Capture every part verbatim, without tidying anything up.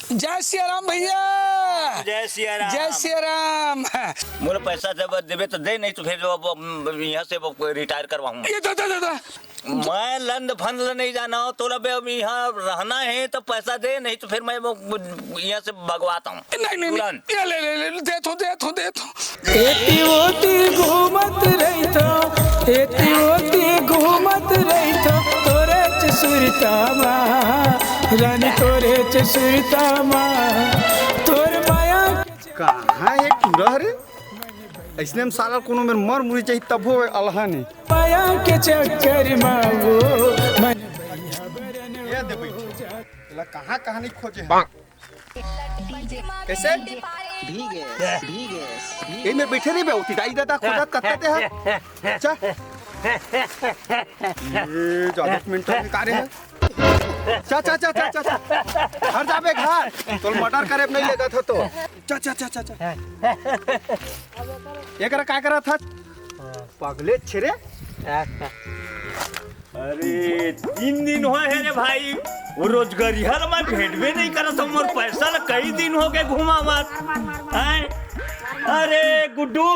जय सिया राम भैया। जय सिया राम। जय सिया राम। मोला पैसा जब देबे तो दे, नहीं तो फिर अब, अब यहाँ से अब रिटायर करवाहूँ। ये दादा, दादा। मैं लंद फंद ल नहीं जाना हूँ, तोला बे अब यहाँ रहना है तो पैसा दे, नहीं तो फिर मैं वो यहाँ से भगवाता हूँ। नहीं, नहीं, नहीं। तुरंत। ये ले, ले, ले, दे तो, दे तो, दे तो। एती ओती घूमत रहिथो, एती ओती घूमत रहिथो, तोरे च सुरता मा, रानी तोरे च सुरता मा, तोर माया के कहाँ हे टूरा रे? अइसने में साला कोनो मेर मर मुरी जाही तभो अलहा नहीं। माया के चक्कर मा वो मन ये दे बैठ। एला कहाँ, कहाँ नहीं खोजे हे? कैसे? भीगे, भीगे, भीगे। यही में बैठे रहिबे, ओती दाई ददा खोजत कत्ता ते हा। चा। ये जादू मिनट में का रे हे? चा, चा, चा, चा, चा, चा। हर जाबे घर। तोल मर्डर करे नहीं लेगा था तो। चा, चा, चा, चा, चा। ये करा का करा था? पगले छेरे। अरे, तीन दिन होय हे रे भाई, वो रोजगरिहा ल मैं भेंटबे नहीं करत हूँ, मोर पैसा ल कई दिन हो गए घुमावत। हैं? अरे गुड्डू,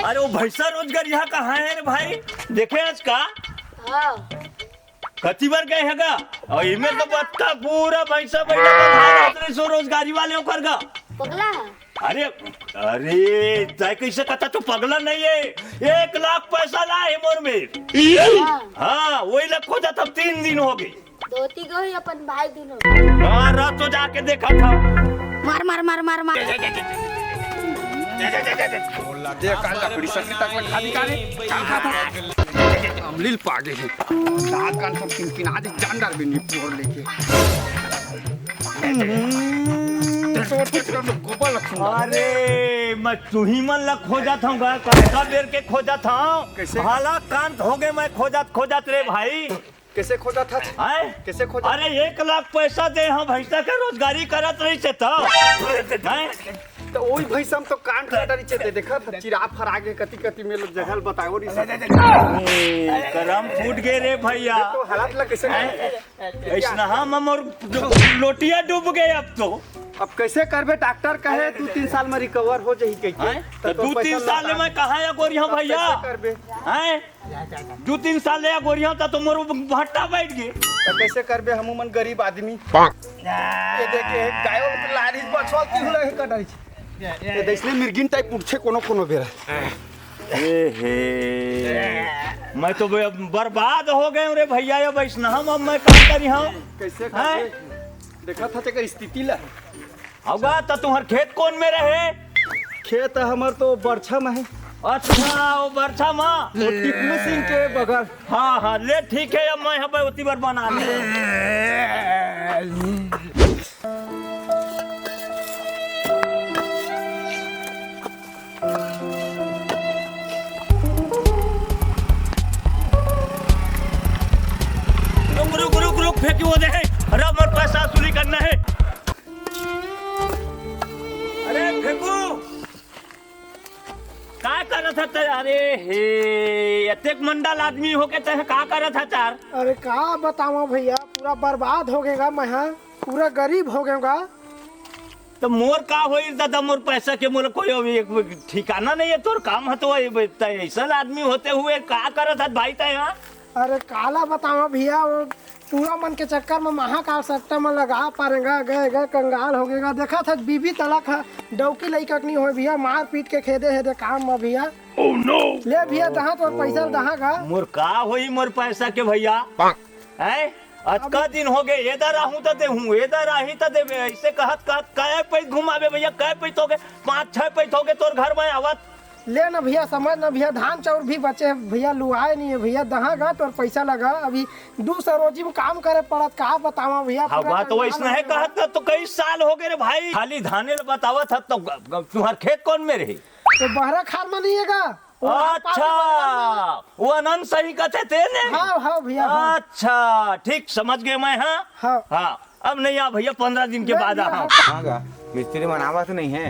अरे वो भैंसा रोजगरिहा कहाँ हे रे भाई? देखे आज का? हाँ। कति बार गए हे गा? अउ इमे तो बतका पूरा भैंसा बइला बंधा रहत रहिस ओ रोजगारी वाले ओकर गा। पगला हे। अरे, अरे, तैं कइसे कहता तू पगला नहीं हे? एक लाख पैसा लाय हे मोर मेर। हाँ। हाँ, वही ला खोजत हँव, तीन दिन हो गए। धोती गो ही अपन भाई दुनो। मारा तो जाके देखा था। मार, मार, मार, मार, मार। देख, कान लकड़ी सस्ती तक में खा निकाले। का खाता? अमलील पागे हे। दांत कान सब किनकिना दे, जान डार भी नहीं पोर लेके। हम्म, तोर के तो गोबर लक्षण। अरे, मैं तुही मन ला खोजत हँव गा, कतका बेर के खोजत हँव। कइसे? हालाकांत हो गए मैं खोजत, खोजत रे भाई। कइसे खोजत हस? हैं? कइसे खोजत? अरे, एक लाख पैसा दे, हाँ, भैंसा के रोजगारी करत रहिस हे त। हैं? त ओही भैंसा म तो कान फटा रहिस हे, देखा त चिरा फरा गे, कति कति में जगह ल बताओ रहिस हे। ए, करम फूट गे रे भैया। तो हालत ला कइसे? हैं? अइसनहा म मोर लोटिया डूब गे अब तो। अब कइसे करबे? डॉक्टर कहे दू तीन साल म रिकवर हो जाही कहिके। हैं? त त दू तीन साल ले मैं कहाँ अगोरिहँव भैया? कइसे करबे? हैं? दू तीन साल ले अगोरिहँव त तो मोर भट्टा बैठ गे। त कइसे करबे हमू मन गरीब आदमी? ये देखे, गायो लारिस बछवा ल तिहुला हे कटारिस। ये देख ले मिर्गिन टाइप उठथे कोनो कोनो बेरा। ए हे, मैं तो बे-, बर्बाद हो गए रे भैया, ये वैष्णव अब मैं का करिहँव? कइसे हैं? करबे? देखा था तेकर स्थिति ला। अउ गा, त तुम्हर खेत कोन मेर हे? खेत हमर तो बरछा म हे। अच्छा, वो बरछा म? वो टिपलू सिंह के बगल। हाँ, हाँ, ले ठीक हे, अब मैं हबे ओती बर बना ले। रुक, रुक, रुक, रुक, फेंकी वो दे। अरे, मोर पैसा वसूली करना हे। अरे फेंकू, का करत हस तैं? अरे हे, अतेक मंडल आदमी होके तैं का करत हस यार? अरे का बतावंव भैया, पूरा बर्बाद हो गेंव गा मैं हा, पूरा गरीब हो गेंव गा। त मोर का होई दादा, मोर पैसा के मोला कोई अभी एक ठिकाना नहीं हे। तोर काम ह तो, तैं अइसन आदमी होते हुए का करत हस भाई तैं हा? अरे काला बतावंव भैया, वो टूरा मन के चक्कर म महाकाल सट्टा म लगा पारेंव गा, गए गए कंगाल हो गेंव गा। देखत हस बीबी तलाक ह, डौकी लइका के नहीं होय भैया, मार पीट के खेदे हे दे काम म भैया। ले भैया, दहा तोर पैसा ल दहा गा। मोर का होई मोर पैसा के भैया? हैं? अतका दिन हो गे, एदर आहूँ त देहूँ, एदर आही त देबे। अइसे कहत कहत कै पइत घुमाबे भैया, कै पइत हो गे, पाँच छै पइत हो गे तोर घर म आवत। ले ना भैया, समझ ना भैया, धान चाउर भी बचे हे भैया, लुआए नहीं हे भैया, दहा गा तोर पैसा ल गा। अभी दू सरोजी म काम करे पड़त, का बतावंव भैया, हाँ, पूरा बात तो कंगाल वइसने हो हे गेंव। कहत ना, तो कई साल हो गे रे भाई, खाली धाने ल बतावत हस, तो ग-, ग-, तुम्हर खेत कोन मेर हे? तो बहरा खार म नहीं हे गा? वो अच्छा, वो अनंत सही कथे तेने? हाँ, हाँ भैया, हाँ। अच्छा, ठीक समझ गेंव मैं, हाँ? हाँ। हाँ। अब नहीं आ भैया, पंद्रह दिन के बाद आ। हाँ गा, मिस्त्री मन आवत नहीं हे।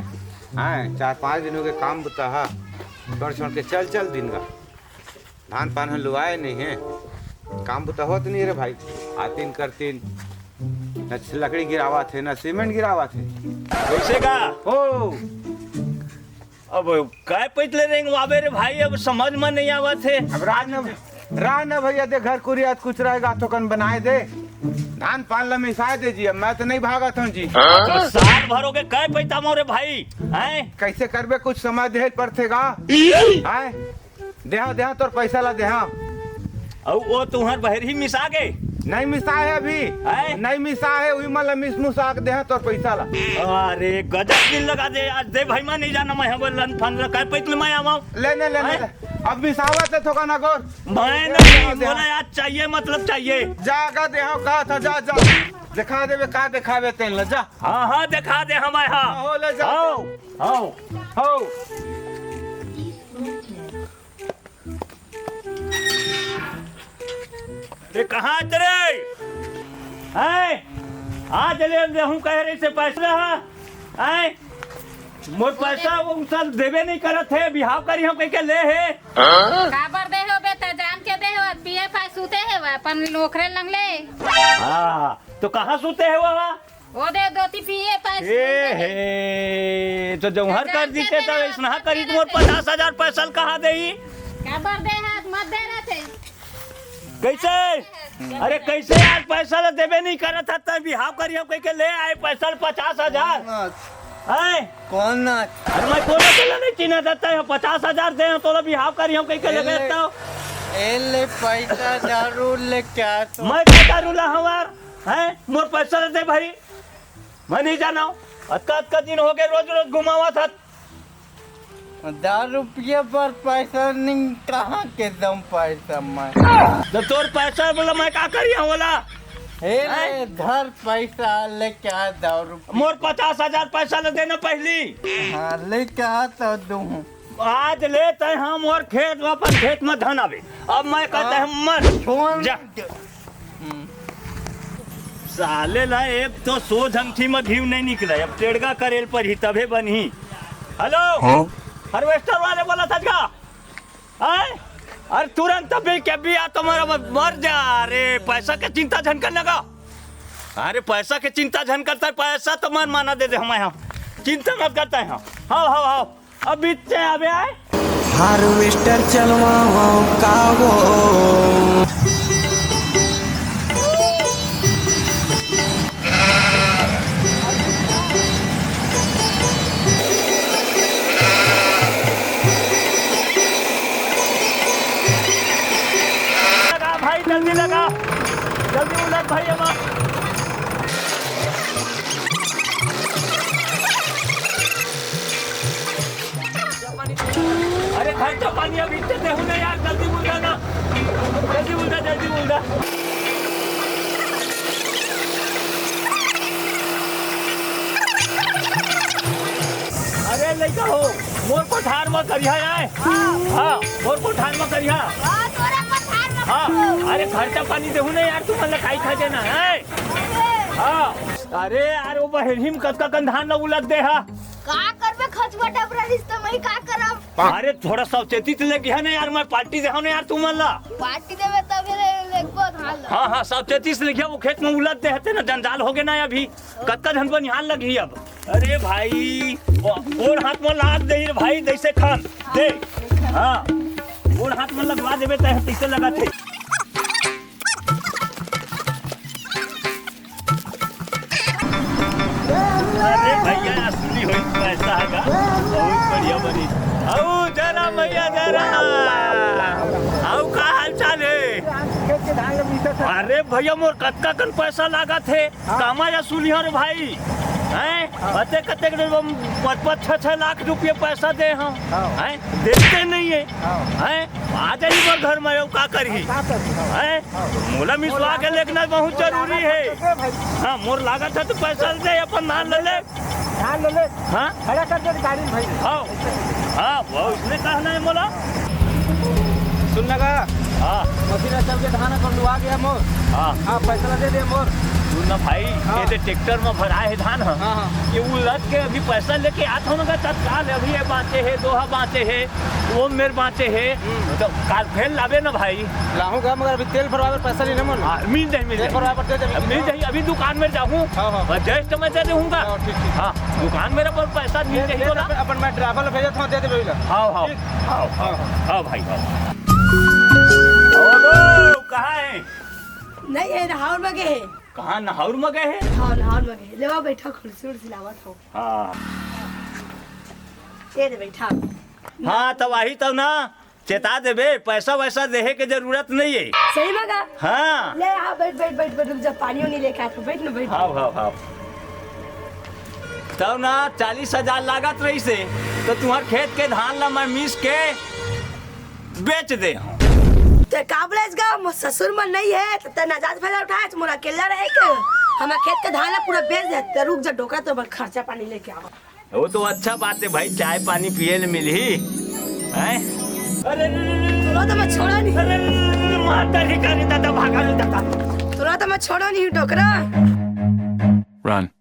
हाँ, चार पाँच दिन हो गे काम बुता हा। छोड़ छोड़ के चल चल दिन गा। धान पान ह लुआए नहीं हे। काम बुता होत नहीं रे भाई। आतिन करतिन। न लकड़ी गिरावत हे, न सीमेंट गिरावत हे। कइसे का? ओ, अब काय पइत ले रेंगवाबे रे भाई, अब समझ म नइ आवत हे। अब रान, रान भइया दे, घर कुरिया कुचरा हे गा, थोकन बनाए दे, धान पान ल मिसाए दे जी। अब मैं तो नइ भागत हंव जी। तो साल भर होगे, काय पइत आमों रे भाई, हैं? कइसे करबे, कुछ समय देहे ल परथे गा, हैं? देहंव, देहंव, तोर पइसा ला देहंव। अउ ओ तुंहर बहिरी मिसा गे? नइ मिसा हे अभी। हैं? नइ मिसा हे, उही मन ला मिस मुसा के देहंव तोर पइसा ला। अरे गजब दिन लगा दे आज, दे भाई, मैं नइ जानंव, मैं हव लन फन ला, काय पइत ले मैं आवांव? ले ने, ले ने, हैं? ले। अब मिसावत हे थोकन अगोर। मैं नइ, देहंव, देहंव। मोला आज चाहिए, मतलब चाहिए। जा गा, देहंव कहत हंव, जा, जा। देखा देबे, का देखाबे तेन ला, जा। हाँ, हाँ, देखा दे हमें, हाँ। हाँ, हो, ले जा। हव, हव। हव। अरे कहाँ हस रे? हैं? आज ले देहूं कहे रहिसे पइसा, हैं? मोर पइसा वो सब देबे नइ करत हे, बिहाव करिहंव कहिके ले हे। काबर दे हो बे, त जान के दे हो, पिए पाए सूते हे वो अपन ओखरे लंग ले। हाँ, तो कहाँ सूते हे वो? ओ दे, दोती पिए पाए ए सूते हे। हे, तो जौहर कर दीते त अइसना करी त मोर पचास हजार पइसा ल कहाँ देही? काबर दे हाथ मत दे रहे थे। कइसे? अरे कइसे आज पइसा ल देबे नइ करत हस, तैं बिहाव करिहंव कहिके ले आए पइसा ल पचास हजार। नाच। हैं? कौन नाच? अरे मैं कोनो तेला नइ चिन्हत हंव, तैं पचास हजार दे हंव तोला बिहाव करिहंव कहिके ले ए ले, गए तो। ए ले पइसा दारू लेके आ तो। मैं का दारू ला हंव यार? हैं? मोर पइसा ल दे भाई। मैं नइ जानंव। अतका, अतका दिन होगे, रोज, रोज घुमावत हस। दारू पिए बर पइसा नइ, कहाँ के दम पइसा मैं? त तोर पइसा बोला, मैं का करिहंव बोला? हे हैं? ले, धर पइसा, लेके आ दारू। मोर पचास हजार पइसा ल देना पहिली। हाँ, लेके आ तो दूँ। आज ले तैं ह मोर खेत म, अपन खेत म धन आबे। अब मैं कहत हंव मत। छोड़। जा। हम्म। साले ला एक तो सोझ अंगठी म घीव नइ निकले, अब टेड़गा करे ल परही तभे बनही। हेलो, हाँ? हार्वेस्टर वाले बोलत हस का? आय? अरे तुरंत अभी के भी आ, तुम्हारा मर, मर जा रे, पैसा के चिंता झन कर लगा। अरे पैसा के चिंता झन करता है, पैसा तो मन माना दे दे हमें हम, चिंता मत करता है हम। हाव, हाव, हाव। अब बीच से आवे आए। हार्वेस्टर चलवाओ का वो। लगा भाई, जल्दी लगा, जल्दी उलट भाई, हम अरे घर का पानी अभी इतने देहू ना यार, जल्दी बोल देना, जल्दी बोल दे, जल्दी बोल दे। अरे लइका हो, मोर कोठार म करिहा आय। हाँ। हाँ, मोर कोठार म करिहा। हाँ, तोरा कोठार म हाँ, करिहा। अरे खर्चा पानी देहू ना यार, तुमन ल काई खा देना है। हाँ, अरे यार, वो बहेरी म कतका कन धान ल उलद दे हा। का करबे, खचुआ डबरा रिस त मैं का करब? अरे थोड़ा सावचेती से लेके है ना यार, मैं पार्टी देहूं ना यार तुमन ला। पार्टी देबे तबे ले लेबो धान ला। हाँ, हाँ, सावचेती से लेके वो खेत म उलद दे हते ना, जंजाल होगे ना अभी। कतका झन बनिहार लगही अब। अरे भाई, ओ, गोड़ हाथ म लाग देही रे भाई, जैसे खान दे। हाँ, गोड़ हाथ म लगवा देबे तैं, तैसे लगत हे। अरे भैया, असली होई पैसा है का? बहुत बढ़िया बनी। आओ जरा भैया, जरा। आओ, का हाल चाल है? अरे भैया, मोर कतका कन पैसा लागत है, हाँ। कामा या सुनियो रे भाई, हैं? हाँ। अते कते के पाँच पाँच छह छह लाख रुपये पैसा दे हम, हाँ। हैं? देते नहीं है, हाँ। हैं? आ जाई मोर घर में, का करही? हाँ, का करही? हाँ। हैं? हाँ। मोला मिसवा के लेगना बहुत जरूरी है। भाई। हाँ, मोर लागत है तो पैसा दे, अपन धान ले ले। धान ले ले। हाँ? खड़ा कर दे गाड़ी में भाई। हाँ। हाँ, वो उसने कहना है मोला। सुन लगा। हाँ। मशीन चल के धान अपन लुआ गया मोर। हाँ। हाँ, पैसा दे दे मोर। सुन ना भाई, हाँ। ये दे ट्रैक्टर में भरा हे धान ह। हाँ, हाँ। ये उलद के अभी पैसा लेके आत हो ना तत्काल, अभी ये बाँचे हे, दोहा बाँचे हे, वो मेर बाँचे हे, हम्म। तो काल फेर लाबे ना भाई। लाहूँ गा, मगर अभी तेल भरवावे पैसा नहीं ना मन। हाँ, मिल जाही, मिल तेल जाही। भरवावे दे दे, अब मिल जाही, अभी दुकान में जाहूँ। हाँ, हाँ। और जस्ट मैं दे दूँगा। हाँ, ठीक, ठीक। हाँ, दुकान मेर पर पैसा मिल जाही तो ना। अपन, अपन मैं ड्राइवर ला भेजत हूँ, दे दे भैया। हाँ, हाँ। ठीक। हाँ, हाँ, हाँ। हाँ भाई, हाँ। ओ, कहाँ हे? नहीं हे, नहाउर में गे हे। कहाँ, नहाउर में गे हे? हाँ, नहाउर में गे हे। लेवा बैठा, कुर्सी उर्सी लावत हूँ। हाँ। ये दे बैठा। हाँ, तब आही तब ना, चेता देबे, पैसा वैसा देहे के जरूरत नहीं हे। सही में का? हाँ। ले, हाँ, बैठ, बैठ, बैठ, बैठ, रुक जा, पानी उनी लेके आत हूँ, बैठ ना, बैठ। हाँ, हाँ, हाँ। तब ना चालीस हजार लागत रहिसे, तो तुम्हार खेत के धान ला मैं मीस के बेच दे हूँ। ते का बोलेस गा, मोर ससुर मन नहीं हे, तो ते नजायज फायदा उठाएस, मोर अकेला रहे के। हमार खेत के धान ला पूरा बेच दे, ते रुक जा, डोकरा तो बस खर्चा पानी लेके आवा। वो तो अच्छा बात हे भाई, चाय पानी पिए ले मिलही। हैं? अरे, अरे, अरे, अरे, तोला तो मैं छोड़ा नहीं। अरे, अरे, अरे, माता ही करे दादा, भागा रे दादा। तोला तो मैं छोड़ा नहीं, डोकरा। Run।